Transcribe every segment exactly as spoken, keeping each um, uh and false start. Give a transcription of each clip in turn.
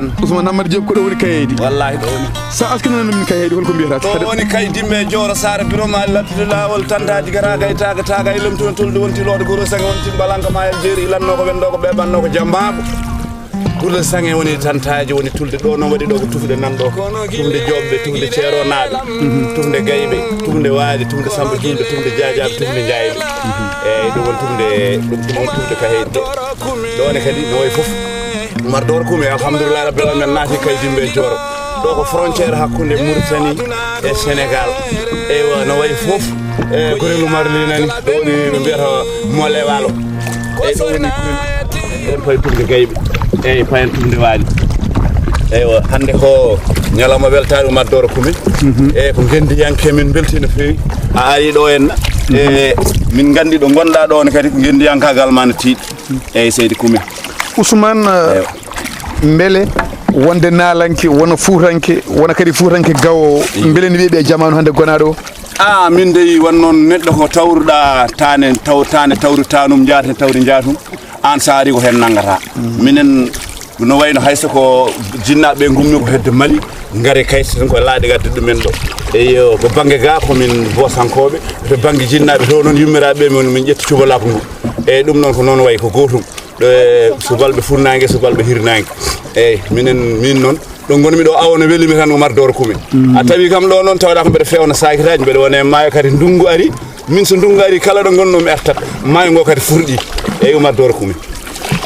Ousmane Amadou Diop, ko ɗo woni Kayeydi? Wallahi ɗo woni. Sa askinana min Kayeydi, holko mbiyata? Ɗo woni Kaydi Dimbe Jooro Saare, Biro Mali, Lattude Laawol, Tanta, Digaraga, e Taga, Taga, e Lomtuno, Tolde, Wonti, Looɗo, Guro, Sange, Wonti, Mbalanka, Mayal, Jeeri, Ilanno ko Wendo, ko Ɓeɓanno ko Jammaɓo. Guro Sange woni Tantaaji, woni Tulde ɗo, noon waɗi ɗo ko tufde nan ɗo. Tufde Joɓɓe, tufde Ceeronaaɓe, tufde Gayɓe, tufde Waali, tufde Samba Juulɓe, tufde Jaajaaɓe, tufde Njaayɓe. Eyyi, ɗum woni tufde, ɗum, ɗum woni tufde Kayeydi ɗo. Ɗo ne kadi no wayi fof. Umar Doro Kume, alhamdulillahi rabbil alamin, naati Kaydi Dimbe Jooro. Ɗo ko frontière hakkunde Mauritanie e Sénégal. Eywa, no wayi fof, e gorel Umar Li nani, ɗo woni ɓe mbiyata Mole Waalo. Eyyi, ɗo woni ɗon koye tufde Gayɓe. Eyyi, payen tufde Waali. Eywa, hannde ko ñalawma weltaare Umar Doro Kume. Eyyi, ko ngenndiyanke, min mbeltii no feewi. A ari ɗo henna. E min nganndi ɗo ngonɗaa ɗo ne kadi ko ngenndiyankaagal ma no tiiɗi. Eyyi, seydi Kume. Ousmane, eh, mbele wonde naalanke, wona fuutanke, wona kadi fuutanke gawoowo, mbele ne wiye ɓe jamaanu hannde gonaaɗo o? Ah, min dey wan noon neɗɗo ko tawruɗaa taane, taw-, taane tawri taanum, njaate tawri njaatum, aan sa ari ko heen nanngata. Minen no wayno hay so ko jinnaaɓe ngummi ko hedde Mali, ngare kay so ko laaɗe gadde ɗumen ɗo. Eyyo, ko bannge ga ko min Boosankooɓe, to bannge jinnaaɓe to noon yummiraaɓe ɓe min, min ƴetti cubalaaku ngu. Eyyi, ɗum noon ko noon wayi ko gootum. Ɗo e subalɓe funnaange, subalɓe hirnaange. Eyyi, minen, min noon, ɗo ngonmi ɗo awo no welimi tan Umar Doro Kume. A tawi kam ɗo noon tawɗa ko mbeɗa fewna sakitaaji, mbeɗa wona e maayo kadi ndunngu ari. Min so ndunngu ari kala ɗo ngonnomi artat. Maayo ngo kadi furɗi. Eyyi, Umar Doro Kume.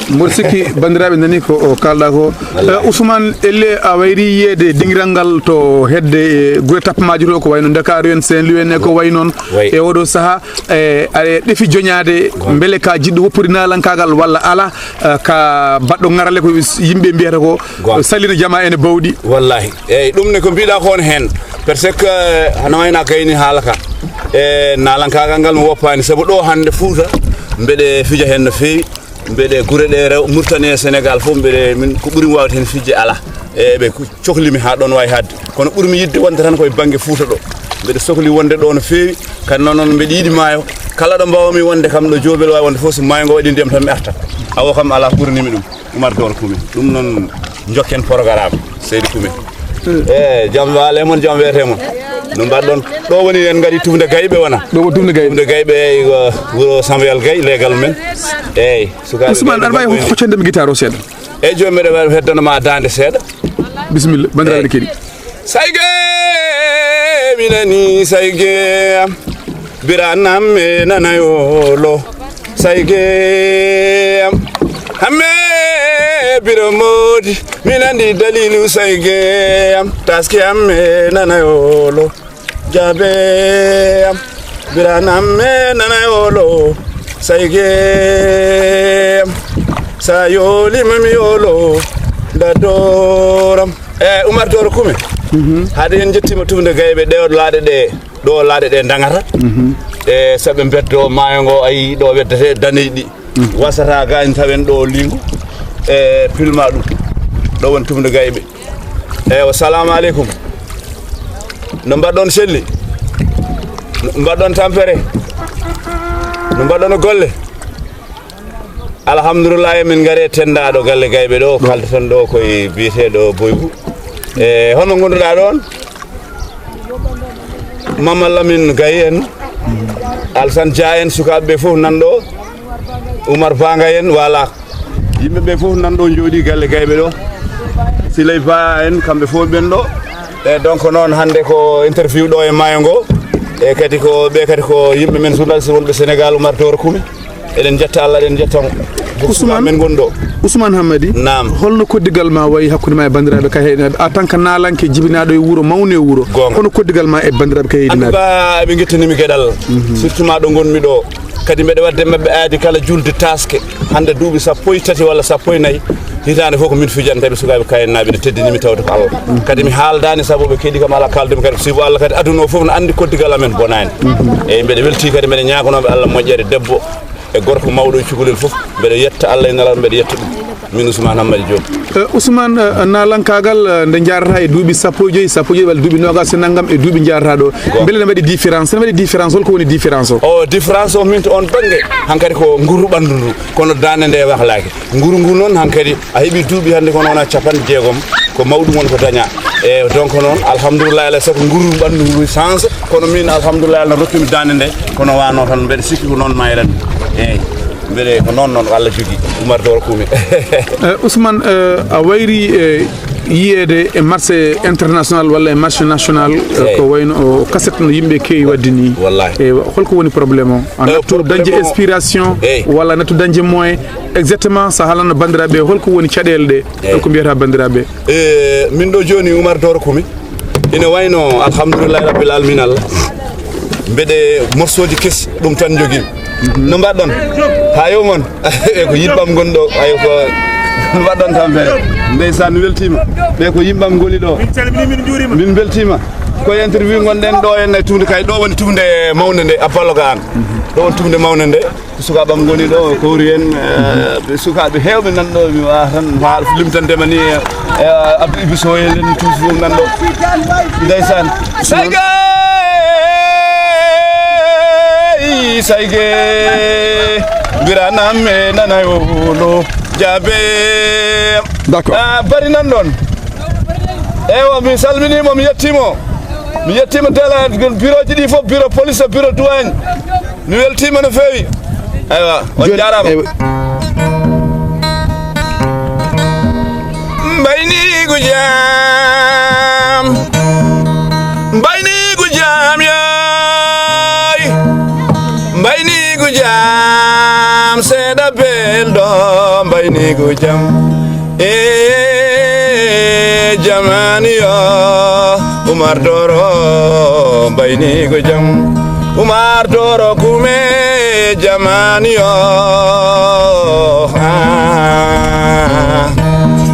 Mboɗo sikki banndiraaɓe nani ko o kalɗa ko. Wallahi. Eh, Ousmane, elle a wayri yiyeede dingiral ngal to hedde, eh, gure tappamaaji to ko wayno Ndakaaru en, Saint-Louis en e ko wayi noon. Wayi. E oɗo sahaa, e, aɗa ɗefi joñaade, mbele ka jiɗɗo woppude naalankaagal walla ala, eh, ka baɗɗo ŋarale ko yimɓe mbiyata ko salina jama ene bawɗi. Wallahi. Eyyi, ɗum ne ko mbiɗa ko on heen. Parce que, eh, hano wayna kayni haala ka. E naalankaagal ngal mi woppaani, sabu ɗo hannde Fuuta, mbeɗe fija heen no feewi. Mbeɗe gure ɗe rew, Mauritanie e Sénégal fof, mbeɗe min ko ɓuri mi waawde heen fijde ala. E ɓe ku-, cohlimi haa ɗoon waawi haadde. Kono ɓurmi yiɗde wonde tan koye bannge Fuuta ɗo. Mbeɗe sohli wonde ɗo no feewi. Kadi noon, noon mbeɗe yiɗi maayo. Kala ɗo mbaawmi wonde kam ɗo Joobel waawi wonde fof, so maayo ngo waɗi ndiyam tan mi arta. Awo kam alaa ɓurnimi ɗum. Umar Doro Kume. Ɗum noon njokken programme, seydi Kume. E jam waale mon, jam weete mon. No mbaɗɗon? Ɗo woni en ngari tufde Gayɓe wona? Ɗo ko tufde Gayɓe. Tufde Gayɓe, eyyi, ko wuro Sambayal Gay, leegal men. Eyyi, sukaaɓe Ousmane, aɗa waawi hoccande mi guitare o seeɗa? Eyyi, jooni mbeɗa waawi heddanoma daande seeɗa. Bisimilla, banndiraaɓe ne keɗi. Sayge, mi nani sayge am. Biranam me nana yolo. Sayge am. Hamme biro modi. Mi nandi dalilu sayge am. Taski am me nana yolo. Jabe am. Biranam me nana yolo. Sayge am. Sa yoli mami yolo. Dadoram. E Umar Doro Kume. Haade en jettima tufde Gayɓe ɗe laaɗe ɗe. Ɗo laaɗe ɗe daŋata. E saɓe mbeddo maayo ngo, ayi ɗo weddete daneeji ɗi. Wasata gaañ tawen ɗo liingu. E pilma ɗum. Ɗo woni tufde Gayɓe. Eywa, salamu aleykum. No mbaɗɗon selli? No mbaɗɗon tampere? No mbaɗɗon golle? Alhamdulillahi, min ngari e tenndaɗo galle Gayɓe ɗo, kaldaton ɗo koye biyeteɗo Boygu. E hono ngonduɗa ɗon? Mama Lamine Gaye en, Alsan Dia en, sukaaɓe ɓe fof nan ɗo, Oumar Banga en, voilà. Yimɓe ɓe fof nan ɗo jooɗi galle Gayɓe ɗo. Siley Ba en, kamɓe fof ɓen ɗo. E donc noon hannde ko interview ɗo e maayo ngo. E kadi ko ɓe kadi ko yimɓe men journaliste wonɓe Sénégal, Oumar Doro Kumi. Eɗen njetta Allah, eɗen njetta mo. Ousmane, men ngon ɗo. Ousmane Hammadi, naam. Holno koddigal ma wayi hakkunde ma e banndiraaɓe Kaheedinaaɓe, en tant que naalanke jibinaaɗo e wuro, mawni e wuro? Goonga. Hono koddigal ma e banndiraaɓe Kaheedinaaɓe? Abba, ɓe ngettanimi geɗal. Mhm. Surtout ma ɗo ngonmi ɗo. Kadi mbeɗa wadde maɓɓe aadi kala julde taaske. Hannde duuɓi sappo e tati walla sappo e nayi. Hitaande fof ko min fijanta ɓe sukaaɓe Kaheedinaaɓe, ɓe teddinimi tawde ko Allah. Mhm. Kadi mi haaldaani sabu ɓe keɗi kam alaa kaaldumi kadi. Sibu Allah kadi aduna o fof no anndi koddigal amen bonaani. Mhm. Eyi, mbeɗa weltii kadi mbeɗa ñaaganooɓe Allah moƴƴere debbo e gorko mawɗo e cukalel fof, mbeɗa yetta Allah e Nelaaɗo, mbeɗa yetta ɗum. Min Ousmane Hammadi Diop. Eh, Ousmane, eh, naalankaagal, eh, nde njaarata e duuɓi sappo e joyi, sappo e joyi walla duuɓi noogaas e nanngam e duuɓi njaarata ɗo. Mbele ne waɗi différence? Ne waɗi différence? Holko woni différence o? O différence o min to on bannge, hankadi ko nguru ɓanndu ndu, kono daande nde wahlaaki. Nguru ngu noon hankadi a heɓi duuɓi hannde kono wona capanɗe jeegom, ko mawɗum won ko daña. E donc noon, alhamdulillah, alaa sago nguru ɓanndu ngu change, kono min, alhamdulillah, Allah rokkimi daande nde, kono wano tan mbeɗa sikki ko noon mayran. Eyyi. Mbeɗe ko noon noon ko Allah jogi, Oumar Doro Kumi. Eh, Ousmane, eh, a wayri, eh, yiyeede e marché international walla e marché national, eh, ko wayno o cassette no yimɓe keewi waɗde ni. Wallahi. Eh, holko woni problème o? A nattu dañde inspiration walla a nattu dañde moyen? Exactement, so a haalanno banndiraaɓe holko woni caɗeele ɗe? Holko mbiyata banndiraaɓe? Eh, min ɗo jooni Oumar Doro Kumi. Ina wayno, alhamdulillahi rabbil alamin Allah. Mbeɗe morceauji kesi, ɗum tan jogimi. No mbaɗɗon? Ha yewmon? Ɓe ko yiɗɓam gonɗo, ayo ko no mbaɗɗon tampere. Ndeysaan, mi weltima. Ɓe ko yimɓam ngoni ɗo. Min calmini, min njuurima. Min beltima. Ko interview gonɗen ɗo en e tuunde kay. Ɗo woni tuunde mawnde nde, Abba Loga an. Ɗo woni tuunde mawnde nde. Sukaaɓe am ngoni ɗo, kowri en, eh, ɓe sukaaɓe heewɓe nan ɗo, mi wawa tan limtandema ni, eh, Abdou Ibi Sow en, en tous fof nan ɗo. Ndeysaan. Sayge, sayge, mbiranam e nana yolo, jaabe. D'accord. Ah, bari nan ɗon. Ewa, mi salminimo, mi yettimo. Mi yettima tela, bureau ji ɗi fof, bureau police, bureau douane. Mi weltima no feewi. Aywa, on jaaraama. Mbayniigu jam, mbayniigu jam yaay, mbayniigu jam seeɗa belɗo, mbayniigu jam. E jamaanu yo Umar Doro mbayniigu jam. Umar Doro kume jamaanu yo. Ah.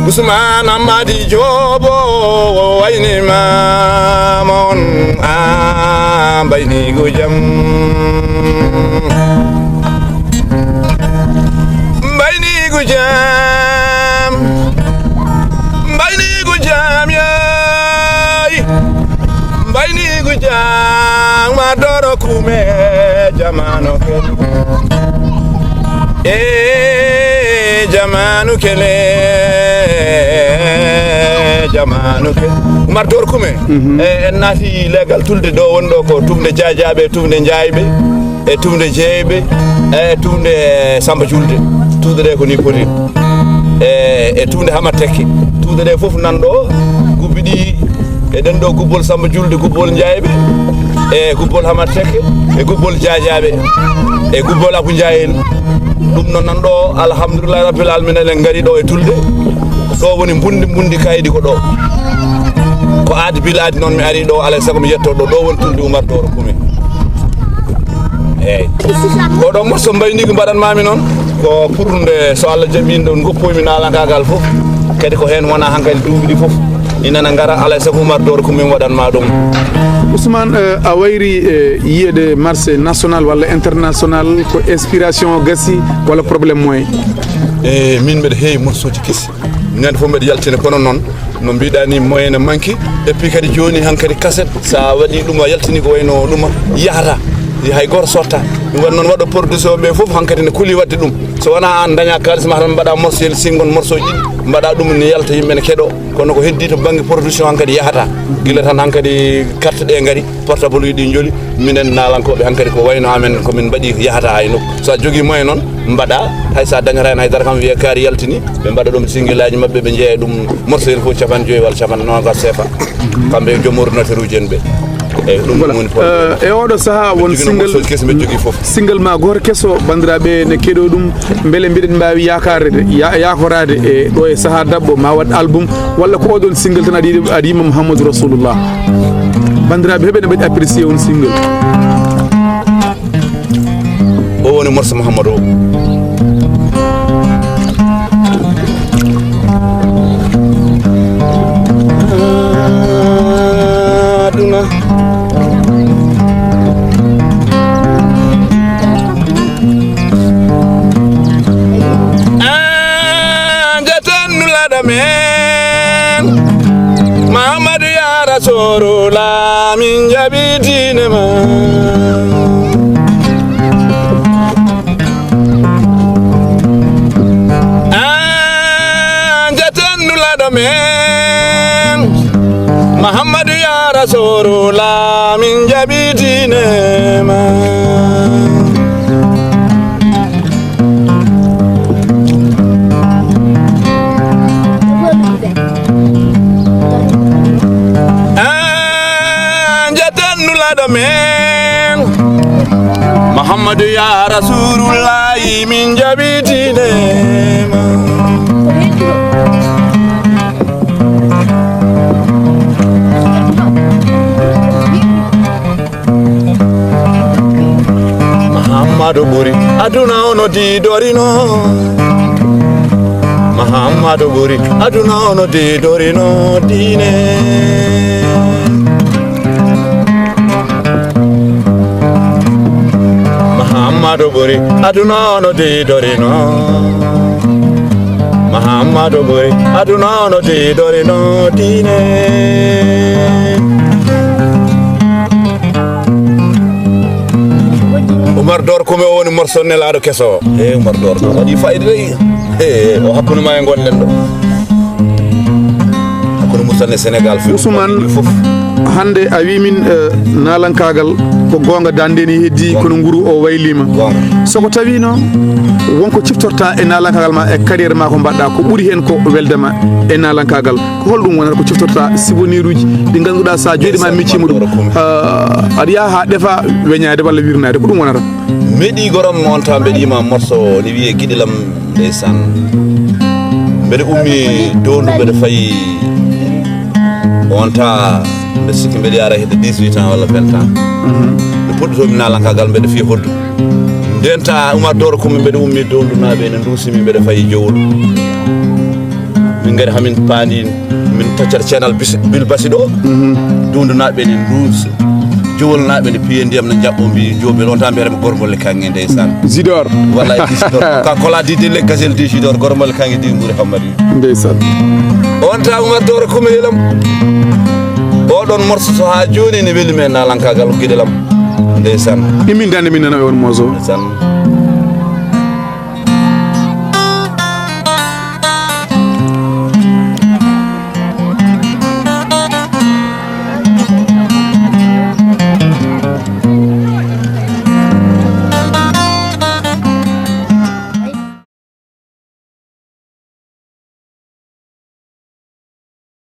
Usman Amadi Jobo wayni mamon. Ah, mbayniigu jam. Mbayniigu jam, mbayniigu jam yaay, mbayniigu jam ma Doro kume jamaanu kele. E jamaanu kele, jamaanu kele. Umar Doro kume. Mhm. E en naati legal tulde ɗo wonɗo ko tumde Jajaaɓe, tumde Njaayɓe. E tuumde Jeeyɓe, e tuumde Samba Julde. Tuuɗe ɗe ko ni poti. E, e tuumde Hamat Tekke. Tuuɗe ɗe fof nan ɗo, gubbi ɗi, eɗen ɗo gubbol Samba Julde, gubbol Njaayɓe, e gubbol Hamat Tekke, e gubbol Jaajaaɓe, e gubbol Abu Njaay en. Ɗum noon nan ɗo, alhamdulillahi rabbil alamin, eɗen ngari ɗo e tulde. Ɗo woni mbundi, mbundi kaydi ko ɗo. Ko aadi bil aadi noon mi ari ɗo, alay sago mi yetto ɗo, ɗo woni tulde Umar Doro Kumi. Eyyi. Oɗo morceau mbayniigu mbaɗanmaami noon ko pour nde so Allah jaɓi nde ngoppoymi naalankaagal fof. Kadi ko heen wona hankadi duuɓi ɗi fof. Ina na ngara alay sago Umar Doro ko min waɗanma ɗum. Ousmane, eh, a wayri, eh, yiyeede marché national walla international ko inspiration o gasi walla problème moyen? E min mbeɗa heewi morceauji kesi. Ñande fof mbeɗa yaltina, kono noon, no mbiɗa ni, moyen ne manque. Et puis kadi jooni hankadi cassette, sa waɗi ɗum, a yaltini ko wayno ɗum, yahata. Hay goto sotta. Ɗum waɗi noon waɗo production ɓe fof hankadi ne kuli waɗde ɗum. So wona an daña kalis ma tan mbaɗa morceau, single morceau ji, mbaɗa ɗum ne yalta yimɓe ne keɗo. Kono ko heddi to banggue production hankadi yahata. Gila tan hankadi carte ɗe ngari. Portable uji ɗi joli, minen naalankooɓe hankadi ko wayno amen, ko min mbaɗi yahata hay nokku. So a jogii moyen noon, mbaɗa, hay so a dañata heen hay dara kam, wiya kaari yaltini, ɓe mbaɗa ɗum single aji maɓɓe, ɓe njeeya ɗum morceau heen fof capanɗe joyi walla capanɗe noogaas seefa. Kamɓe e joom ordinateur uji en ɓe. Eyyi, ɗum woni problème. Eh, e oɗo sahaa won single, single ma gooto keso, banndiraaɓe ne keɗo ɗum, mbele mbiɗen mbaawi yaakaarde, ya-, yaakoraade e ɗo e sahaa daɓɓo ma waɗ album, walla ko oɗon single tan aɗa yiɗi, aɗa yima Mouhamadou Rasulullah? Banndiraaɓe, heɓe ne mbaɗi apprécier on single. O woni morceau Mouhamadou o. Aduna. Muhammadu ya Rasulullah, min jaɓi diine ma. An jaten nulaɗo men, Muhammadu ya Rasulullah, min jaɓi diine ma. An jaten nulaɗo men, Muhammadu ya Rasulullahi, min jaɓi diine ma. Muhammadu ɓuri aduna ono didorino. Muhammadu ɓuri aduna ono didorino diine. Muhammadu ɓuri aduna ono didorino. Muhammadu ɓuri aduna ono didorino diine. Umar Dor Kume o woni morceau nelaaɗo keso. E Umar Dor Kume waɗi fayida dey. E o hakkunde ma e gonɗen ɗo. Hakkunde Mauritanie e Sénégal fi Ousmane, fof. Hannde a wi min, eh, naalankaagal ko goonga dande ni heddi, kono nguru o waylima. Goonga. So ko tawino wonko ciftorta e naalankaagal ma e carrière ma ko mbaɗɗa ko ɓuri heen ko weldema e naalankaagal, ko holɗum wonata ko ciftorta souvenir uji ɗi ngannduɗaa sa jooɗima miccima ɗum, ah, aɗa yaha ha ɗefa weñade walla wirnade, ko ɗum wonata? Meɗi gorom on ta mbeɗima morceau ne wiye giɗelam. Ndeysaan. Mbeɗa ummi Downdu, mbeɗa fayi on ta, mbeɗa sikki mbeɗa yara hedde dix-huit ans walla vingt ans. Nde puɗɗotomi naalankaagal mbeɗa fiya hoddu. Nden ta Umar Doro Kumba mbeɗa ummi Downdu naaɓe ene nduusimi mbeɗa fayi Jowol. Min ngari hamin paandi, min taccat ceenal bis-, Bil Basi ɗo. Downdu naaɓe ene nduusi. Jowol naaɓe ne piye ndiyam ne jaɓɓo mbi jooɓel on ta mbiyata mi Gormbolle Kanŋe ndeysaan. Zidor. Walla e Zidor. Ka kola di delle gazelle di Zidor, Gormbolle Kanŋe di Nguuri Hammadi. Ndeysaan. On ta Umar Doro Kumba yelam. Oɗon morceau so ha jooni ne weli men naalankaagal giɗelam. Ndeysaan. Imin dande min nana e on morceau. Ndeysaan.